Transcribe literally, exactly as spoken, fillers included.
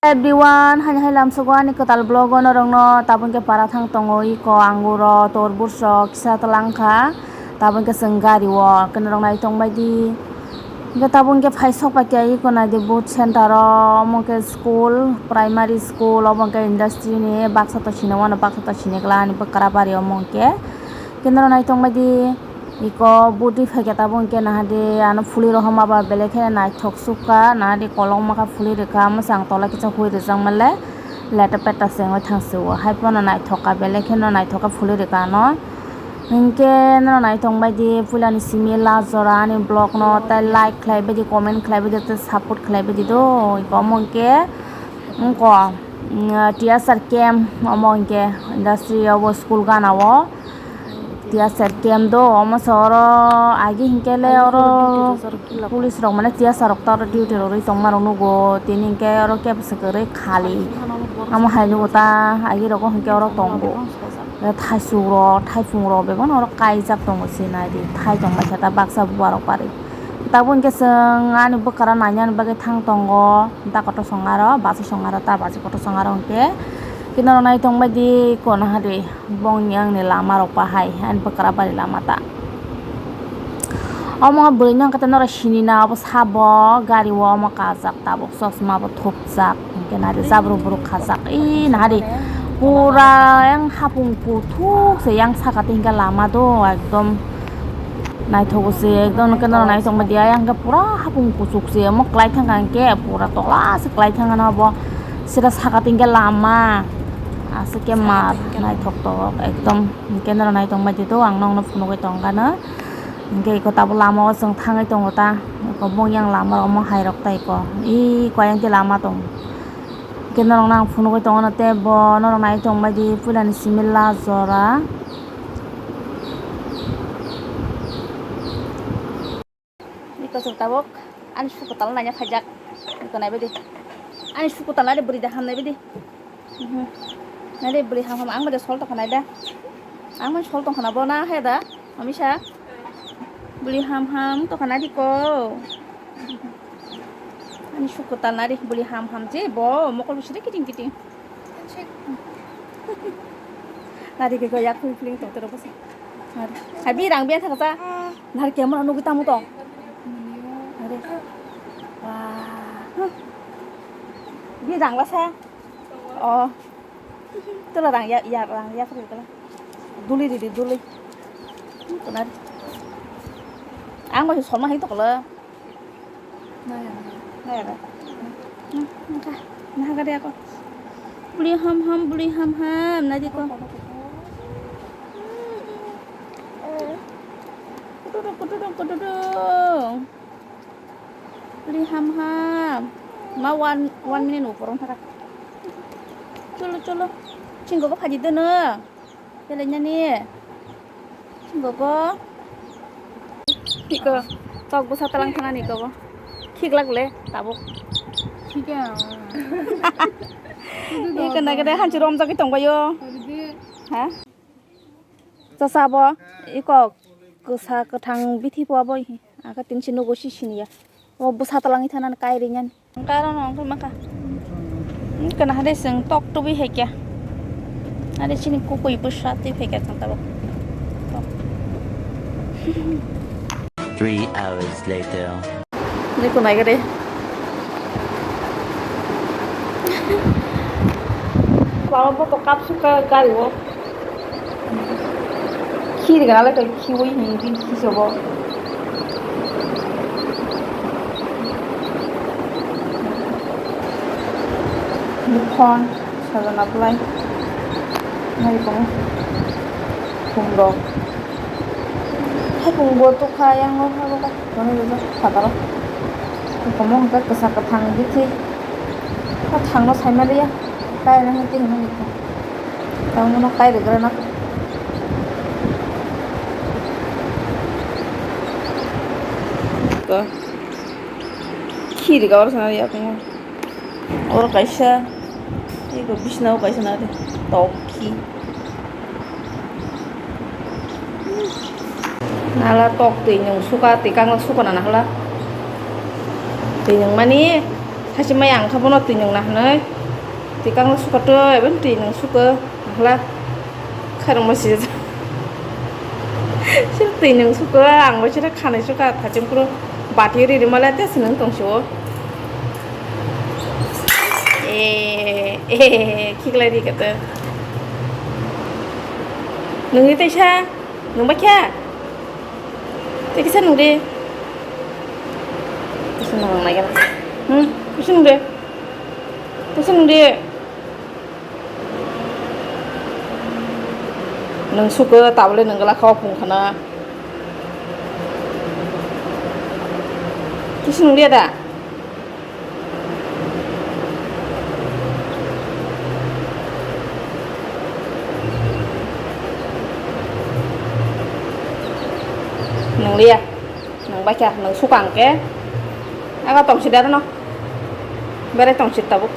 Everyone, hani hai lamsogo ani kwtal vlog o norokno tabuk khe para thang tongo, iko anguro torbus rok kisa twlang kha, tabuk khe chwng gari o khe norok naitong bai di. Hingke tabuk hingke phai sok pai khe iko nai di boot center o, omo hingke school, primary school, obo hingke industry ni baksa to sini wano baksa to sini kla ani bwkra bari omo hingke. Hingke norok naitong bai di, iko boot ri phai khe tabuk hingke naha di ano fuli rohoma ba belai kheno naithok sukha, naha di kolokma kha fuli rikha, mwchang tola kisa hui rijak male leta peta se wngwi thang si o, hai phano naithok kha belai kheno naithok kha fuli rikha ano. Hingke norok naitong bai di, puilani simi last jora ani vlog no, tai like khlai bai di, comment khlai bai di, tei support khlai bai di do. Iko omo hingke, wngko, mm, T S R camp, omo hingke industry obo school gana o T S R camp do, omo se oro agi hingke le oro police rok mane T S R rok ta oro duty rogwi tongma rok nugo, tini hingke oro kebo se kwrwi khali, omo hai nugo ta agi rogo hingke oro tongo. Thaisuk rok, thaiphung rok bebak no oro kaijak tongo se nai di. Thai tong bai khe ta baksa buwa rok bari. Tabuk hingke chwng ani bwkra nainani bagwi thang tongo. Da kotor song aro, bachai song aro, ta bachai kotor song aro hingke. Khe norok nai tong bai di, kono ha di. Bongni angni lama rok bahai, ani bwkra bari lama ta. Omo bwrwi no hingke norok sini na, obo sabo gari o omo kajak tabuk, chosma bo thupjak, hingke nari jabru buru khajak, ee nari pura yang hapung kuthuk se yang saka tingka lama do ekdom naithogo se ekdom, hingke norok nai tongma dia yang hingke pura hapung kuchuk se omo kwlai thangka hingke pura tola se kwlai thangka na obo sira saka tingka lama aswk ke mar naithok tok ekdom, hingke norok nai tongma di do ang nokno phunugwi tongkha no. Hingke eko tabuk lama o chwng thangwi tongo ta, eko bongni ang lama rok omo hai rok ta eko, ee koi ang khe lama tongo. Hingke norok no ang phunugwi tongo no tei bo norok nai tong bai di puilani simi last jora. Eko chwng tabuk ani suku tal naina phaijak, eko nai bai di, ani suku tal nai di bwrwi da ham nai bai di. Mhm. Nai de bwrwi ham ham ang bai de sol tongkha nai de. Ang bai sol tongkha na bo na he da. Hamisa. Bwrwi ham ham tongkha nai di ko. Ani suk kwtal nai di bwrwi ham ham je bo mokol bising de kiting kiting. Nari ke goya khui kling tong tero bose. Nari. Abi rang biya thaksa. Nari camera nugwi tamo tong. Nari. Wah. Bi rang lasa. Oh. Tula rang ya, ya rang ya kri tula. Duli di di duli. Tuna. Ang masih sama itu kalau. Naya. Naya. Naka. Nah, kade aku. Buli ham ham, buli ham ham. Nadi ko. Kududuk, kududuk, kududuk. Ri ham ham. Ma one, one minute upor wng thaka. Cholo, cholo. Chinggo ko phaji dono. Belai nani. Chinggo ko. Iko. Tok bwsa talang thana ni ko bo. Khiklak le tabuk. Khikya. Iko nagade hanchi rom jagwi tongbayo. Ha? Chasa bo iko kwsa kwthang bithi po abo hi. Aka tin si nugo si siniya. O bwsa talangwi thanani kai rinani. Karon ang khe maka. Kana hade seng tok tubi hekya. Ade sini kukui bwsa twi phekya chang tabuk. Three hours later. Niko nai gade. Baba bo to kap suka gari o. Khiri gana le khiwi hi bin khisobo. Bukhon sajana belai. Nai komo. Khum rok. Hai khum bo tukha yang no ha bo ka. Kono rwjak phataro. Komo hwnkhe kwsa kwthang bithi. Kwthangno saimaliya. Kaina hwnkhe hinwi kha. Tamo no kai rwgrana. Ko. Khiri ga oro sana ya ko. Oro kaisa. Ego bisna o kaisa na de. Tok khi. Nala tok twi nwng suka, twi kangla suka na nahla. Twi nwng mani Asi mai ang kha bono twi nung na hwnwi. Twi kang suka to, even twi nung suka. Hla. Kharang ma si. Sir twi nung suka, ang bo sira khanai suka, thachim kuro. Bati ri ri mala te sinung tong si o. Eh, eh, khiklai ri kata. Nung ri tei sa, nung ba kya? Tei kisa nung ri. Kisa nung nai kya? Hmm, kisa nung ri. Kisa nung ri. Nung suka tabole nung gala khawa phung khana. Kisa nung ri da. Nung liya, nung baikha, nung sukang ke. Aga tong si daro no. Bere tong si tabuk.